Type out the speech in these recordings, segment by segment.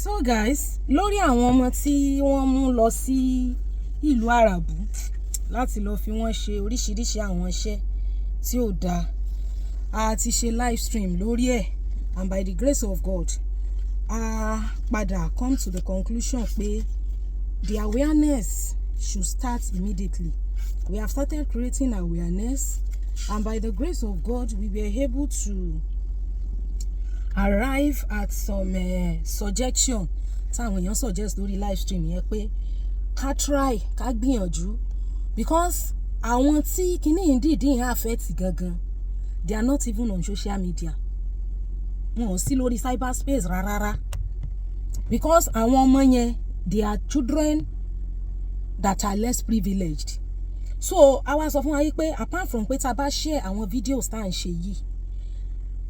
So guys, lórí àwọn ọmọ tí wọ́n mú lọ sí ìlú Àràbù láti lọ fi wọ́n ṣe oríṣiríṣi àwọn iṣẹ́ tí ò dáa, a ti ṣe live stream lórí ẹ̀, and by the grace of God, a padà come to the conclusion pé the awareness should start immediately. We have started creating awareness, and by the grace of God, we were able to arrive at some suggestion táwọn èèyàn suggest lórí live stream yẹn pé ká try, ká gbìyànjú, because àwọn tí kinní yìí dìídì ń affect gangan, they are not even on social media. Wọn ò sí lórí cyberspace rárá, because àwọn ọmọ yẹn, they are children that are less privileged. So àwa sọ fún wa yìí pé apart from pé tá a bá share àwọn videos tá à ń ṣe yìí,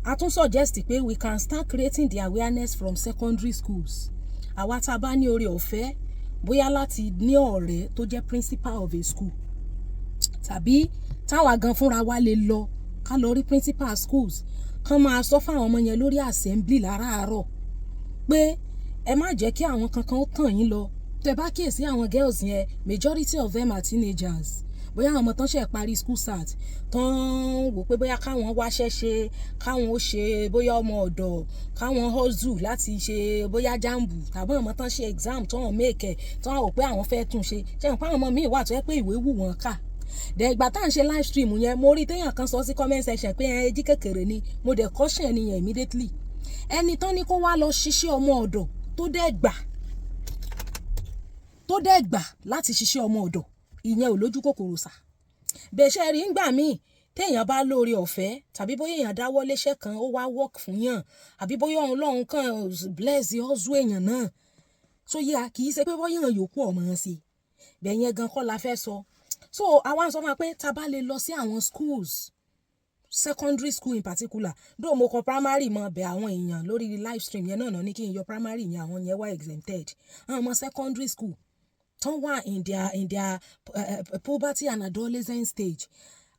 a tún suggest pé we can start creating the awareness from secondary schools. Àwa tá a bá ní oore ọ̀fẹ́, bóyá láti ní ọ̀rẹ́ tó jẹ́ principal of a school, tàbí táwa gan fúnra wa lè lọ, ká lọ rí principal schools, kán máa sọ fáwọn ọmọ yẹn lórí assembly láràárọ̀ pé ẹ má jẹ́ kí àwọn kankan ó tàn yín lọ. Tẹ́ bá kíyèsí àwọn girls yẹn, majority of them are teenagers, bóyá àwọn ọmọ tán ṣe parí school cert, tán wò pé bóyá káwọn wáṣẹ́ ṣe, káwọn ó ṣe bóyá ọmọ ọ̀dọ̀, káwọn hustle láti ṣe bóyá JAMB, tàbí àwọn ọmọ tán ṣe exam tán make ẹ̀, tán wò pé àwọn fẹ́ tún ṣe. Ṣe hàn pé àwọn ọmọ míì wà tó yẹ pé ìwé wù wọ́n kà dẹ̀. Ìgbà tá à ń ṣe live stream yẹn, mo rí téèyàn kan sọ sí comment section pé ẹ jí kékeré ni. Mo dẹ̀ caution ẹni yẹn immediately. Ẹni tán ní kó wá lọ ṣiṣẹ́ ọmọ ọ̀dọ̀, tó dẹ̀ gbà láti ṣiṣẹ́ ọmọ ọ̀dọ̀, ìyẹn ò lójú kòkòrò sà bẹ́ẹ̀. Ṣe rí ńgbà míì, téèyàn bá lóore ọ̀fẹ́, tàbí bóyá èèyàn dáwọ́ léṣẹ́ kan, ó wá work fún yàn, àbí bóyá Ọlọ́run kan bless hustle èèyàn náà, so yíya, kì í ṣe pé bóyá èèyàn yòókù ọmọ ṣe bẹ́ẹ̀ yẹn gan kọ́ la fẹ́ sọ. So àwa ń sọ fún wa pé tá a bá lè lọ sí àwọn schools, secondary school in particular, though mo kọ primary mọ bẹ àwọn èèyàn lórí live stream yẹn náà ní kí n yọ primary yẹn, àwọn yẹn wá exempted. Àwọn ọmọ secondary school tán wà in their puberty and adolescent stage,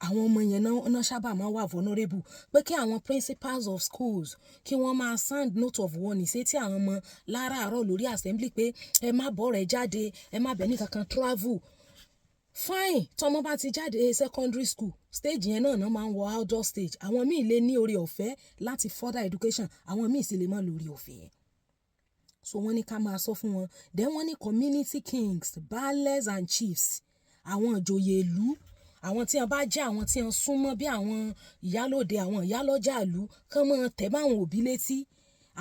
àwọn ọmọ yẹn náà sábà máa wà vulnerable, pé kí àwọn principals of schools, kí wọ́n máa sound note of warning sétí àwọn ọmọ láràárọ̀ lórí assembly pé ẹ má bọ́ rẹ̀ jáde, ẹ má bẹ̀ ní kankan travel. Fine, tọmọ bá ti jáde secondary school stage yẹn náà máa ń wọ adult stage. Àwọn míì lè ní oore ọ̀fẹ́ láti further education, àwọn míì sì lè má lórí ọ̀fẹ́. So wọ́n ní ká máa sọ fún wọn. Then wọ́n ní community kings, baálẹ̀ and chiefs, àwọn ìjòyè ìlú, àwọn tí wọ́n bá jẹ́ àwọn tí wọ́n súnmọ́ bí àwọn ìyálòde, àwọn ìyálọ́jà ìlú, kán máa tẹ̀ bá àwọn òbí létí.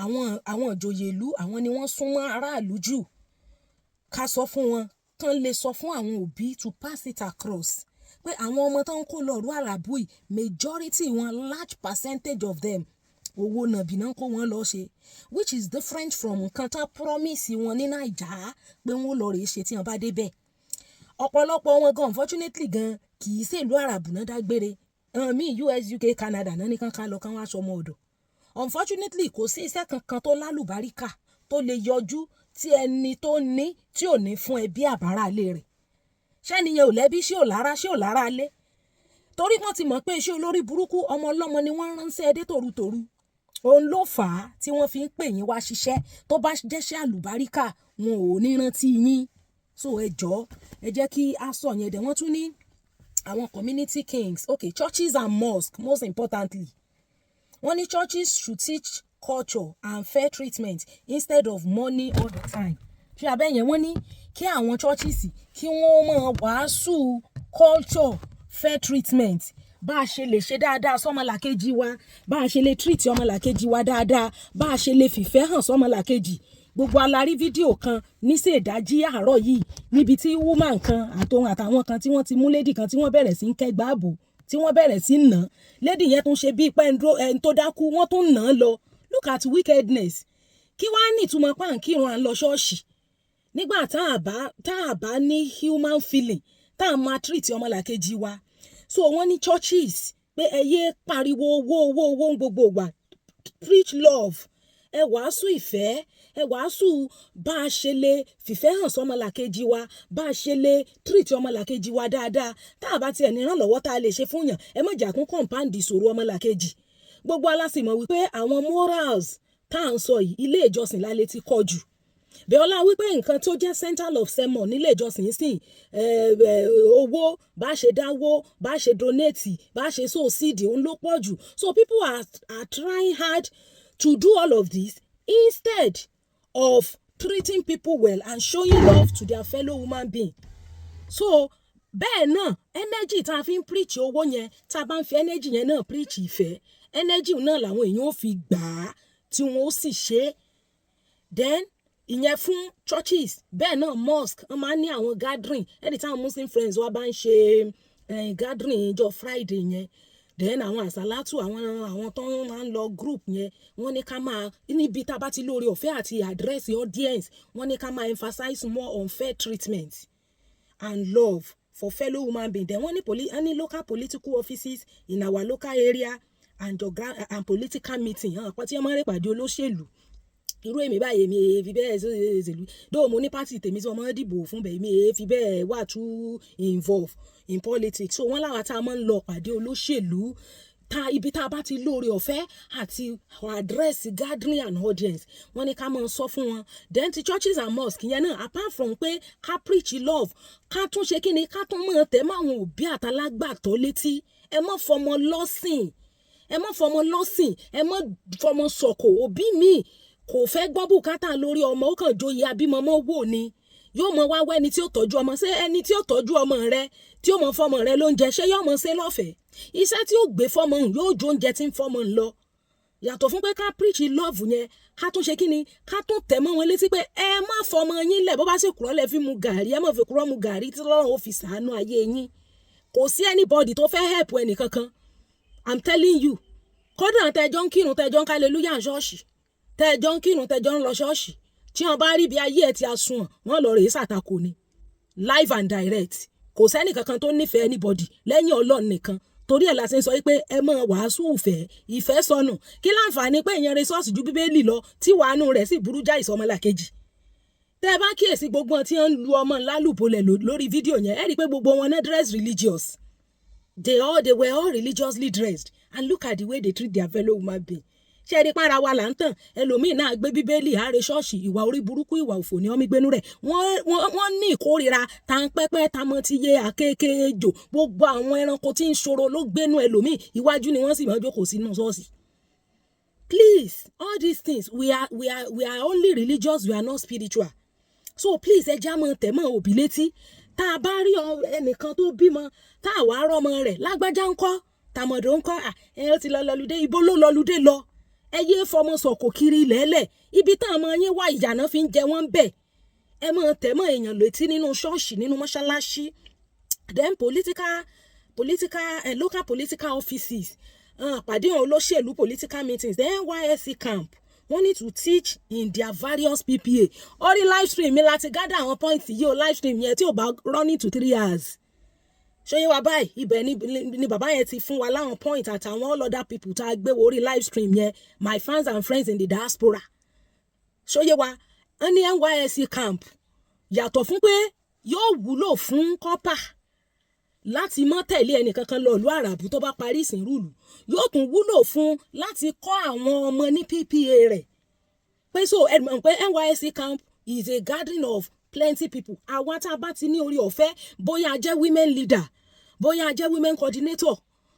Àwọn ìjòyè ìlú, àwọn ni wọ́n súnmọ́ aráàlú jù. Ká sọ fún wọn, kán lè sọ fún àwọn òbí to pass it across pé àwọn ọmọ tó ń kó lọ ìlú àràbù yìí, majority wọn, large percentage of them, owó nàbì náà kó wọn lọ ṣe, which is different from nǹkan tán promise wọn ní Naija pé wọ́n lọ rèé ṣe tí wọ́n bá débẹ̀. Ọ̀pọ̀lọpọ̀ wọn gan, unfortunately gan, kì í ṣèlú àràbù náà dágbére. Àwọn míì, US, UK, Canada náà ní kán ká lọ, kán wá aṣọ ọmọ ọ̀dọ̀. Unfortunately, kò sí iṣẹ́ kankan tó lálùbáríkà tó lè yọjú tí ẹni tó ní tí ò ní fún ẹbí àbára ilé rẹ̀. Ṣẹ́ni yẹn ò lẹ́bí, ṣé ò lára, ṣé ò lára lé? Torí wọ́n ti mọ̀ pé iṣẹ́ olórí burúkú, ọmọ ọlọ́mọ ni wọ́n ránṣẹ́ dé tòrutòru. Òun ló fà á tí wọ́n fi ń pè yín wá ṣiṣẹ́. Tó bá jẹ́ṣẹ́ àlùbáríkà, wọn ò ní rántí yín. So ẹ jọ̀ọ́, ẹ jẹ́ kí a sọ yẹn dẹ̀. Wọ́n tún ní àwọn community kings, okay, churches and mosques most importantly. Wọ́n ní churches should teach culture and fair treatment instead of money all the time. Ṣé abẹ́ yẹn? Wọ́n ní kí àwọn churches, kí wọ́n máa wàásù culture, fair treatment, bá a ṣe lè ṣe dáadáa sọ́mọlàkejì wa, bá a ṣe lè treat ọmọlàkejì wa dáadáa, bá a ṣe lè fìfẹ́ hàn sọ́mọlàkejì. Gbogbo alárí fídíò kan níṣèdájí àárọ̀ yìí níbi tí woman kan àtòun àtàwọn kan tí wọ́n ti mú lady kan, tí wọ́n bẹ̀rẹ̀ sí ń kẹ́gbà ààbò, tí wọ́n bẹ̀rẹ̀ sí ń nà. Lady yẹn tún ṣe bíi pé ẹni tó dákú, wọ́n tún nà án lọ. Look at wickedness. Kí wàá ní ìtumọ̀ pàǹkìrun, à ń lọ ṣọ́ọ̀ṣì, nígbà tá a bá ní human feeling, tá a máa treat ọmọlàkejì wa? So wọ́n ní churches, pé ẹ yé pariwo owó, owó, owó ń gbogbo ìgbà. Preach love, ẹ wàásù ìfẹ́, ẹ wàásù bá a ṣe lè fìfẹ́ hàn sọmọlàkejì wa, bá a ṣe lè treat ọmọlàkejì wa dáadáa. Tá a bá tiẹ̀ ní ìrànlọ́wọ́ tá a lè ṣe fún yàn, ẹ má jà tún compound ìṣòro ọmọlàkejì. Gbogbo wa la sì mọ̀ wípé àwọn morals tá à ń sọ yìí, ilé ìjọsìn la lè ti kọ́ jù. Bẹ́ọ̀lá wípé nǹkan tó jẹ́ central of sermon nílé ìjọsìn sìn, owó, bá ṣe dáwó, bá ṣe donate, bá ṣe sow seed, òun ló pọ̀ jù. So people are trying hard to do all of this instead of treating people well and showing love to their fellow human being. So bẹ́ẹ̀ náà, energy tá a fi ń preach owó yẹn, tá a bá ń fi energy yẹn náà preach ìfẹ́, energy náà làwọn èèyàn ó fi gbà á tí wọ́n ó sì ṣe é. Then ìyẹn fún churches. Bẹ́ẹ̀ náà mosque, wọ́n máa ń ní àwọn gathering. Ẹni táwọn Muslim friends wa bá ń ṣe gathering ọjọ́ Friday yẹn, then àwọn àsálátù, àwọn tó máa ń lọ group yẹn, wọ́n ní ká máa, níbi tá a bá ti lóore ọ̀fẹ́ àti address audience, wọ́n ní ká máa emphasize more on fair treatment and love for fellow human being. Then wọ́n ní any local political offices in our local area and and political meeting hàn pàtí wọ́n máa ń rè pàdé olóṣèlú. Irú èmi báyìí, èmi èé fi bẹ́ẹ̀ ṣèlú dóò. Mo ní party tèmi tí wọ́n máa ń dìbò fún bẹ́ẹ̀. Èmi èé fi bẹ́ẹ̀ wà too involved in politics. So wọ́n láwa tá a máa ń lọ pàdé olóṣèlú, ta ibi tá a bá ti lóore ọ̀fẹ́ àti address gathering and audience, wọ́n ní ká máa sọ fún wọn. Then ti churches and mosques yẹn náà, apart from pé ká preach love, ká tún ṣe kí ni, ká tún máa tẹ̀ mọ́ àwọn òbí àtàlágbàtọ́ létí: ẹ má fọmọ lọ́sìn, ẹ má fọmọ lọ́sìn, ẹ má fọmọ sọ̀kò. Òbí mi kò fẹ́ gbọ́ bùkátà lórí ọmọ, ó kàn joyè abímọmọ wò ni, yóò mọ wá wá ẹni tí ó tọ́jú ọmọ. Ṣé ẹni tí ó tọ́jú ọmọ rẹ, tí ó mọ fọmọ rẹ lóúnjẹ, ṣé yóò mọ ṣe lọ́fẹ̀ẹ́? Iṣẹ́ tí ó gbé fọmọ òun yóò jó oúnjẹ tí ń fọmọ ń lọ. Yàtọ̀ fún pé ká preach love yẹn, ká tún ṣe kí ni, ká tún tẹ̀ mọ́ wọn létí pé ẹ má fọmọ yín lẹ̀. Bó bá sì kúrọ́ lẹ̀ fi mu gàrí, ẹ má fi kúrọ́ mu gàrí tí Ọlọ́run ó fi sàánú ayé yín. Kò sí anybody tó fẹ́ help ẹnì kankan, I'm telling you. Kódà tẹjọ́ ń kírun, tẹjọ́ ń hallelujah ṣọ́ọ̀ṣì, tẹjọ́ ń kírun, tẹjọ́ ń lọ ṣọ́ọ̀ṣì, tí wọ́n bá rí bí ayé ẹ̀ tí a sùn, wọ́n lọ rèé ṣàtakò ni, live and direct. Kò sẹ́nì kankan tó nífẹ̀ẹ́ anybody lẹ́yìn Ọlọ́run nìkan. Torí ẹ̀ la ṣe ń sọ pé ẹ máa wàásù ìfẹ́. Ìfẹ́ sọnù. Kí láǹfààní pé ìyẹn resource ju Bíbélì lọ, tí wàánú rẹ̀ sì burú jáì sọmọlàkejì? Tẹ́ ẹ bá kíyèsí gbogbo wọn tí wọ́n ń lu ọmọ ńlá lùbọ́lẹ̀ lórí fídíò yẹn, ẹ rí i pé gbogbo wọn náà dress religious. They were all religiously dressed, and look at the way they treat their fellow human being. Ṣé ẹni para wa là ń tàn? Ẹlòmíín náà gbé Bíbélì àárẹ̀ ṣọ́ọ̀ṣì, ìwà orí burúkú, ìwà òfò ni wọ́n mi gbénú rẹ̀. Wọ́n ní ìkórira tàǹpẹ́pẹ́, tamọ́tiyé, àkékè, ejò, gbogbo àwọn ẹranko tí ń ṣòro ló gbénú ẹlòmíín. Iwájú ni wọ́n sì máa jókòó sínú ṣọ́ọ̀ṣì. Please, all these things, we are only religious, we are not spiritual. So please, ẹ já mọ́ tẹ̀ mọ́ òbí létí. Tá a bá rí ẹnìkan tó bímọ, tá a wàá rọ́mọ rẹ̀, lágbájá ńkọ́, tàmọ̀dò ńkọ́, ẹ ó ti lọ lọlùdé. Ibo ló lọlùdé lọ? Ẹ yéé fọmọ sọ̀kò kiri lẹ́lẹ̀. Ibi táwọn ọmọ yín wà, ìyànà fi ń jẹ wọ́n bẹ̀. Ẹ máa tẹ̀ mọ́ èèyàn létí nínú ṣọ́ọ̀ṣì, nínú mọ́ṣáláṣí. Then political, local political offices, pàdé àwọn olóṣèlú, political meetings. Then NYSC camp, wọ́n need to teach in their various PPA. Orí live stream mi láti gather àwọn points yìí o. Live stream yẹn tí ò bá running to 3 hours, ṣóyè wa báyìí? Ibẹ̀ ni bàbá yẹn ti fún wa láwọn point àtàwọn all other people tá a gbé wo orí live stream yẹn, my fans and friends in the diaspora. Ṣóyè wa? Wọ́n ní NYSC camp, yàtọ̀ fún pé yóò wúlò fún corper láti mọ́ tẹ̀lé ẹnìkankan lọ ìlú àràbù tó bá parí ìsìnrúlù, yóò tún wúlò fún láti kọ́ àwọn ọmọ ní PPA rẹ̀ pé, so ẹ mọ̀ pé NYSC camp is a gathering of plenty people. Àwa tá a bá ti ní orí ọ̀fẹ́, bóyá a jẹ́ women leader, bóyá a jẹ́ women coordinator,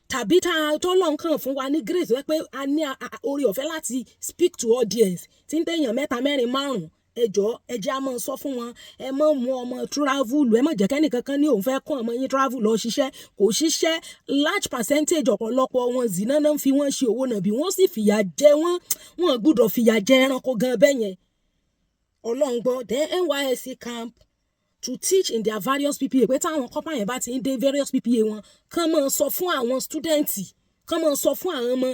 tàbí tá a tọ́lọ̀ nǹkan fún wa ní grace wẹ́ pé a ní orí ọ̀fẹ́ láti speak to audience tí ń tẹ̀yàn mẹ́ta, mẹ́rin, márùn-ún, ẹ jọ̀ọ́, ẹ jẹ́ á máa sọ fún wọn: ẹ má mú ọmọ travel. Ẹ má jẹ́ kẹ́nìkankan ní òun fẹ́ kó ọmọ yín travel lọ ṣiṣẹ́. Kò ṣiṣẹ́. Large percentage, ọ̀pọ̀lọpọ̀ wọn, zina náà ń fi wọ́n ṣe owó nàbí, wọ́n sì fìyà jẹ wọ́n. Wọ́n gbúdọ̀ fìyà jẹ ẹranko gan bẹ́ẹ̀ yẹn. Ọlọ́run gbọ́. Then NYSC camp, to teach in their various PPA, pé táwọn corper yẹn bá ti ń dé various PPA wọn, kán máa sọ fún àwọn students, kán máa sọ fún àwọn ọmọ: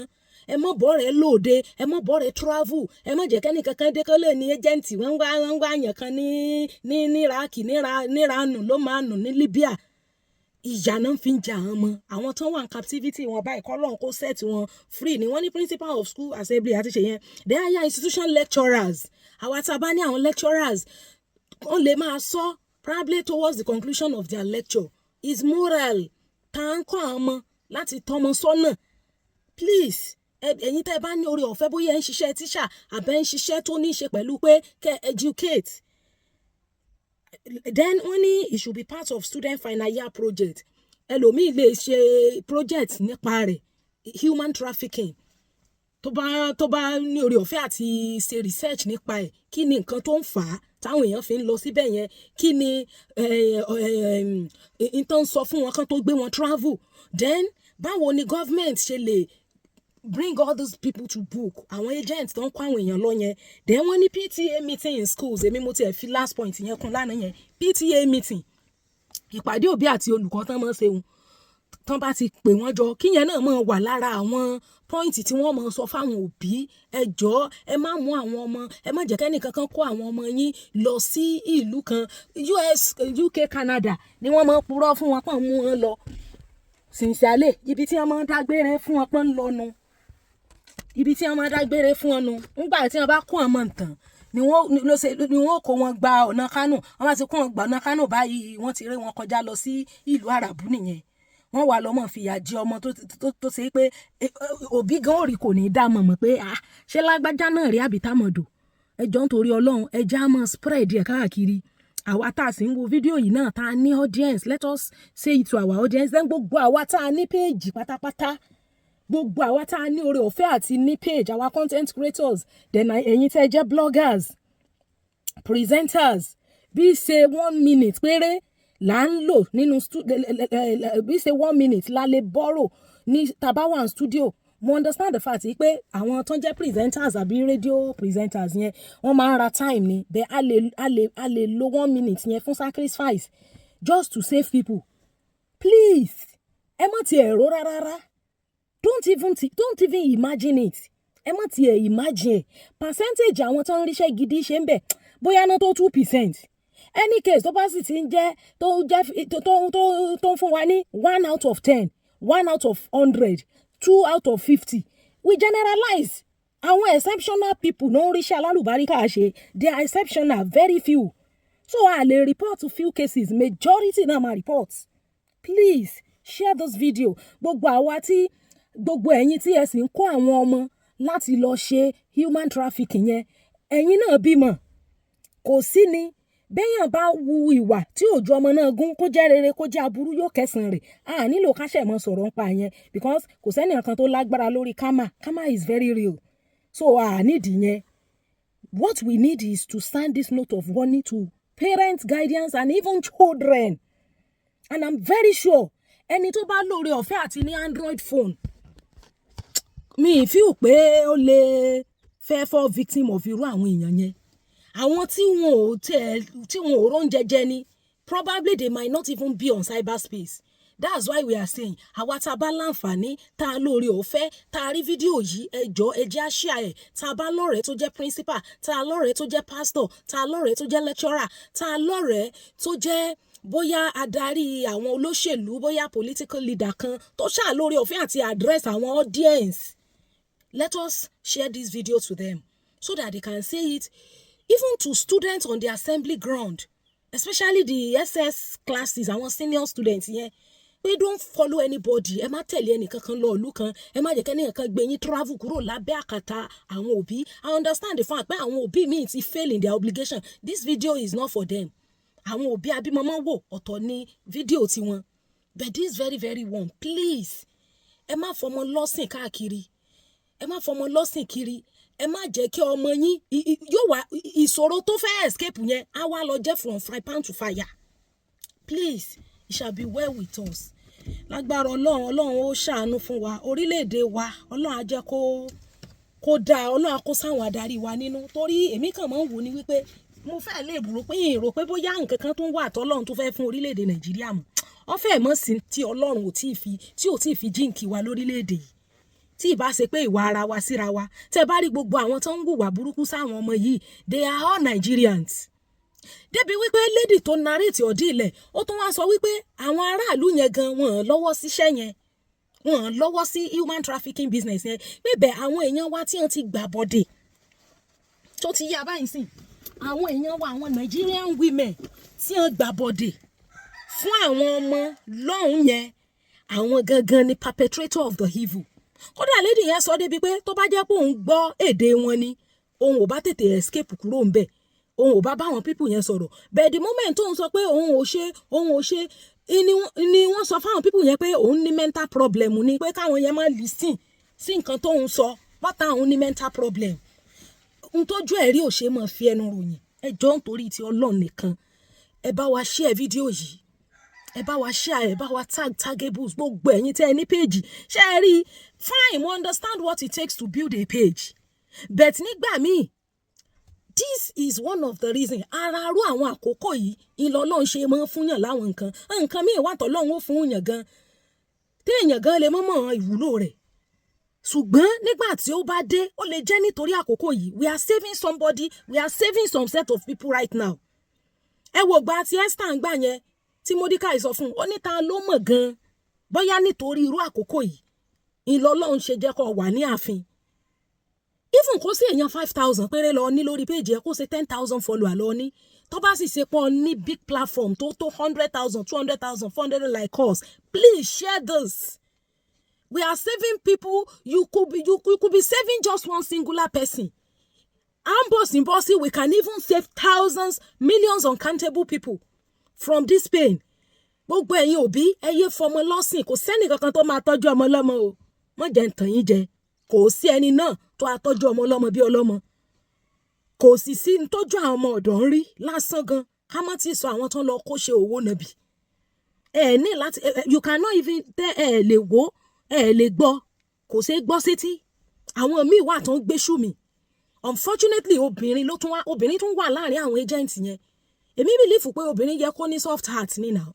ẹ mọ̀ bọ́ rẹ̀ lóde, ẹ mọ̀ bọ́ rẹ̀ travel, ẹ mọ̀ jẹ́ kẹ́ni kankan dé kó lè ní agent. Wọ́n wá yàn kan ní Iraq, níranù ló máa nù ní Libya. Ìyà náà fi ń jẹ àwọn ọmọ, àwọn tó wà ní captivity wọn báyìí. Kọ́ lọ́n kó set wọn free ni. Wọ́n ní principal of school assembly àti ṣe yẹn. The higher institution lecturers, àwa tá a bá ní àwọn lecturers, wọ́n lè máa sọ probably towards the conclusion of their lecture is moral tá à ń kọ́ àwọn ọmọ láti tọ́mọ sọ́nà. Please, Ẹ̀yin tẹ́ ẹ bá ní oore ọ̀fẹ́, bóyá ẹ ń ṣiṣẹ́ tíṣà àbẹ́ ń ṣiṣẹ́ tó ní í ṣe pẹ̀lú pé kẹ́ educate. Then wọ́n ní it should be part of student final year project. Ẹlòmíì lè ṣe project nípa rẹ̀, human trafficking, tó bá ní oore ọ̀fẹ́ àti ṣe research nípa ẹ̀. Kí ni nǹkan tó ń fà á táwọn èèyàn fi ń lọ síbẹ̀ yẹn? Kí ni n tó ń sọ fún wọn kan tó gbé wọn travel? Then báwo ni government ṣe lè bring all those people to book, àwọn agents tó ń kó àwọn èèyàn lọ yẹn? Then wọ́n ní PTA meeting in schools. Èmi mo tiẹ̀ fi last point yẹn kún lánàá yẹn. PTA meeting, ìpàdé òbí àti olùkọ́ tán mọ́ ṣeun, tán bá ti pè wọ́n jọ, kíyẹn náà máa wà lára àwọn point tí wọ́n máa sọ fáwọn òbí: ẹ jọ̀ọ́, ẹ má mú àwọn ọmọ, ẹ má jẹ́ kẹ́nì kankan kó àwọn ọmọ yín lọ sí ìlú kan. US, UK, Canada ni wọ́n máa purọ́ fún wọn pọ́n mú wọn lọ. Sincerely, ibi tí wọ́n máa ń dágbére fún wọn pọ́n ń lọ nu, ibi tí wọ́n máa ń dágbére fún wọn nu. Nígbà tí wọ́n bá kó ọmọ tán ni wọ́n ló ṣe ni wọ́n kó wọn gba ọ̀nà Kánò. Wọ́n bá ti kó wọn gba ọ̀nà Kánò báyìí, wọ́n ti rí wọn kọjá lọ sí ìlú Àràbù nìyẹn. Wọ́n wà lọ́mọ fìyà jẹ ọmọ tó ṣe pé òbí gan òrì kò ní í dá mọ̀ mọ̀ pé, ah, ṣé lágbájá náà rí àbí támọ̀dò? Ẹ jọ̀ọ́, nítorí Ọlọ́run, ẹ já mọ́ spread ẹ̀ káàkiri. Àwa tá a sì ń wo fídíò yìí náà, tá a ní audience, let us say it to our audience. Then gbogbo àwa tá a ní page pátápátá, gbogbo àwa tá a ní oore ọ̀fẹ́ àti ní page, àwa content creators, then ẹ̀yin tẹ́ jẹ́ bloggers, presenters, bí ṣe one minute péré là ń lò nínú, bí ṣe one minute la lè borrow ní tàbá wà ní studio. Mo understand the fact pé àwọn tó ń jẹ́ presenters àbí radio presenters yẹn, wọ́n máa ń ra time ni, but a lè lo one minute yẹn fún sacrifice just to save people. Please, ẹ má tiẹ̀ rò rárá. Don't even imagine it. Ẹ má tiẹ̀ imagine. Percentage àwọn tó ń ríṣẹ́ gidi ṣe ń bẹ̀, bóyá ná tó 2%. Any case tó bá sì ti ń jẹ́ tó jẹ́ tó ń fún wa ní 1 out of 10, 1 out of 100, 2 out of 50, we generalize. Àwọn exceptional people ló ń ríṣẹ́ alálùbáríkà ṣe. They are exceptional, very few. So a lè report few cases, majority náà máa report. Please share this video. Gbogbo àwa tí, gbogbo ẹ̀yin tí ẹ sì ń kó àwọn ọmọ láti lọ ṣe human trafficking yẹn, ẹ̀yin náà bímọ. Kò sí ni béèyàn bá wu ìwà tí òjò ọmọ náà gún, kó jẹ́ rere, kó jẹ́ aburú, yóò kẹsàn-án rẹ̀. A nílò ká ṣẹ̀ mọ́ sọ̀rọ̀ nípa yẹn because kò sẹ́ni kan tó lágbára lórí karma. Karma is very real, so a nídìí yẹn. What we need is to send this note of warning to parents, guardians and even children. And I'm very sure ẹni tó bá lóore ọ̀fẹ́ àti ní Android phone, mi ì feel pé ó lè fẹ́ fall victim of irú àwọn èèyàn yẹn. Àwọn tí wọn ò tẹ̀, tí wọn ò róúnjẹ jẹ ni, probably they might not even be on cyberspace. That's why we are saying, àwa tá a bá láǹfààní, tá a lóore ọ̀fẹ́, tá a rí fídíò yìí, ẹ jọ̀ọ́, ẹ jẹ́ á share ẹ̀. Tá a bá lọ́rẹ̀ẹ́ tó jẹ́ principal, tá a lọ́rẹ̀ẹ́ tó jẹ́ pastor, tá a lọ́rẹ̀ẹ́ tó jẹ́ lecturer, tá a lọ́rẹ̀ẹ́ tó jẹ́ bóyá adarí àwọn olóṣèlú, bóyá political leader kan tó ṣáà lóore ọ̀fẹ́ àti address àwọn audience, let us share this video to them so that they can say it even to students on the assembly ground, especially the SS classes, àwọn senior students yẹn, pé don't follow anybody. Ẹ má tẹ̀lé ẹnìkankan lọ ìlú kan. Ẹ má jẹ́ kẹ́ni kankan gbé yín travel kúrò lábẹ́ àkàtà àwọn òbí. I understand the fact pé àwọn òbí míì ti fail in their obligation. This video is not for them. Àwọn òbí abímọmọ wò, ọ̀tọ̀ ní fídíò tiwọn, but this very very one, please, ẹ má fọmọ lọ́sìn káàkiri. Ẹ má fọmọ lọ́sìn kiri. Ẹ má jẹ́ kí ọmọ yín yóò wá ìṣòro tó fẹ́ escape yẹn á wá lọ jẹ́ from fry pan to fire. Please, it shall be well with us. Lágbára Ọlọ́run, Ọlọ́run ó ṣàánú fún wa. Orílẹ̀-èdè wa, Ọlọ́run á jẹ́ kó dáa. Ọlọ́run á kó sáwọn adarí wa nínú, torí èmi kàn máa ń wò ní wípé mo fẹ́ lè rò pé rò pé bóyá nǹkan kan tó ń wà tọ́lọ́run tó fẹ́ fún orílẹ̀-èdè Nàìjíríà mọ̀. Wọ́n fẹ́ mọ̀ sí tí Ọlọ́run ò tí ì fi tí ò tí ì fi jíǹkì wa lórílẹ̀-èdè yìí, tí ì bá ṣe pé ìwà ara wa síra wa. Tẹ́ bá rí gbogbo àwọn tó ń hùwà burúkú sáwọn ọmọ yìí, they are all Nigerians. Débi wípé lady tó narrate ọ̀dí ilẹ̀, ó tún wá sọ wípé àwọn aráàlú yẹn gan wọn lọ́wọ́ síṣẹ́ yẹn, wọn lọ́wọ́ sí human trafficking business yẹn, pé bẹ́ẹ̀ àwọn èèyàn wa tí wọ́n ti gbà bọ̀dẹ̀ tó ti yá báyìí sìn, àwọn èèyàn wa, àwọn Nigerian women tí wọ́n gbà bọ̀dẹ̀ fún àwọn ọmọ lọ́hùn yẹn, àwọn gangan ni perpetrator of the evil. Kódà lady yẹn sọ débi pé tó bá jẹ́ pé òun gbọ́ èdè wọn ni, òun ò bá tètè escape kúrò ń bẹ̀, òun ò bá bá àwọn people yẹn sọ̀rọ̀. But the moment tóun sọ pé òun ò ṣe, òun ò ṣe, ni wọ́n sọ fáwọn people yẹn pé òun ní mental problem, ni pé káwọn yẹn má listen sí nǹkan tóun sọ pátá, òun ní mental problem. N tójú ẹ̀rí ò ṣe máa fi ẹnu ròyìn. Ẹ jọ̀ọ́, nítorí ti Ọlọ́run nìkan, ẹ bá wa share fídíò yìí, ẹ bá wa share, ẹ bá wa tag tagables, gbogbo ẹ̀yin tẹ́ ẹ ní page. Ṣé ẹ rí? Fine, we understand what it takes to build a page, but nígbà míì, this is one of the reasons. Ara arú àwọn àkókò yìí ìlọlọ́run ṣe máa ń fúnyàn láwọn nǹkan. Nǹkan míì wà tọ́lọ́run ó fún yàn gan, téèyàn gan lè mọ̀ ìwúlò rẹ̀, ṣùgbọ́n nígbà tí ó bá dé, ó lè jẹ́ nítorí àkókò yìí. We are saving somebody, we are saving some set of people right now. Ẹ wo gba ti Esther ń gbà yẹn tí Mordecai sọ fún un, ó ní ta ló mọ̀ gan bóyá nítorí irú àkókò yìí ìlọlọ́run ṣe jẹ́ kó wà ní ààfin. Even kó sí èèyàn 5,000 péré lọ ní lórí page ẹ, kó ṣe 10,000 follower lọ ní, tó bá sì ṣe pọ̀ ní big platform tó 100,000, 200,000, 400 like us, please share this. We are saving people. You could be saving just one singular person. Ambos in we can even save thousands, millions, uncountable people from this pain. Gbogbo ẹ̀yin òbí, ẹ yé fọmọ lọ́sìn. Kò sẹ́nì kankan tó máa tọ́jú ọmọ lọ́mọ o. Mọ̀ jẹ́ ń tàn yín jẹ, kò sí ẹni náà tó a tọ́jú ọmọ lọ́mọ bí ọlọ́mọ. Kò sì sí ní tójú àwọn ọmọ ọ̀dọ́ ń rí lásán gan, ká má ti sọ àwọn tó ń lọ kó ṣe òwò nàbì. Ẹ ní láti, you cannot even tẹ ẹ lè wò, ẹ lè gbọ́, kò ṣeé gbọ́ sétí. Àwọn míì wà tó ń gbé ṣù mí. Unfortunately, obìnrin ló tún wá, obìnrin tún wà láàrin àwọn agent yẹn. Èmi believe pé obìnrin yẹ kó ní soft heart ní now.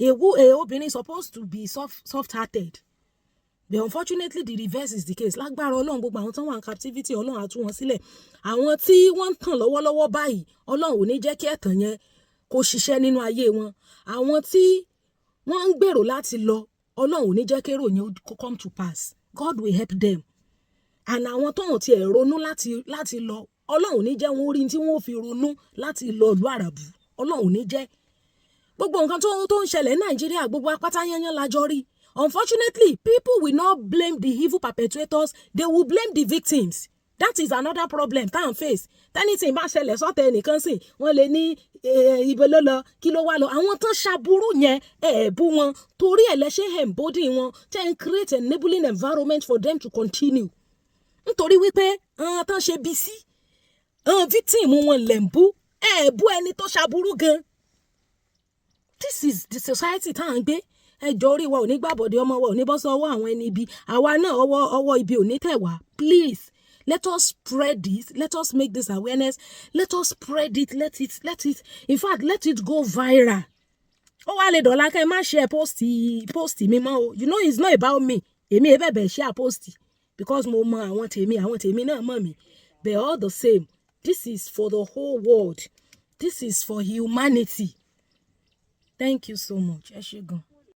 Ewu obìnrin supposed to be soft hearted, but unfortunately, the reverse is the case. Lágbára Ọlọ́run, gbogbo àwọn tó wà ní captivity, Ọlọ́run á tú wọn sílẹ̀. Àwọn tí wọ́n ń tàn lọ́wọ́lọ́wọ́ báyìí, Ọlọ́run ò ní jẹ́ kí ẹ̀tàn yẹn kó ṣiṣẹ́ nínú ayé wọn. Àwọn tí wọ́n ń gbèrò láti lọ, Ọlọ́run ò ní jẹ́ kérò yẹn kó come to pass. God will help them. And àwọn tó ń tiẹ̀ ronú láti lọ, Ọlọ́run ò ní jẹ́ wọn rí tí wọ́n fi ronú láti lọ ìlú àràbù. Ọlọ́run ò ní jẹ́. Gbogbo nǹkan tó ń ṣẹlẹ̀ ní Nàìjíríà, gbogbo apáta yányán la jọ rí. Unfortunately, people will not blame the evil perpetrators, they will blame the victims. That is another problem tá à ń face. Tẹ́nìtì bá ṣẹlẹ̀ sọ́tẹ̀ ẹnìkan sìn, wọ́n lè ní ibo ló lọ, kí ló wá lọ. Àwọn tán ṣàbúrú yẹn, ẹ̀ bú wọn torí ẹ̀ lẹ́ṣẹ̀ embody wọn, tẹ́ ń create enabling environment for them to continue, nítorí wípé àwọn tán ṣe bí sí àwọn victim wọn lẹ̀ ń bú, ẹ̀ bú ẹni tó ṣàbúrú gan. This is the society tá à ń gbé. Ẹjọ́, orí wa ò ní gbàbọ̀dé, ọmọ wa ò ní bọ́ sọ́wọ́ àwọn ẹni ibi, àwa náà ọwọ́ ibi ò ní tẹ̀ wá. Please, let us spread this, let us make this awareness, let us spread it, let it, in fact, let it go viral. Ó wá lè dọ̀la kẹ́ ẹ má share post mi mọ́ o. You know it's not about me. Èmi ẹ bẹ̀bẹ̀ share post because mo mọ àwọn tèmi, àwọn tèmi náà mọ̀ mí. But all the same, this is for the whole world, this is for humanity. Thank you so much. Ẹ ṣé gan.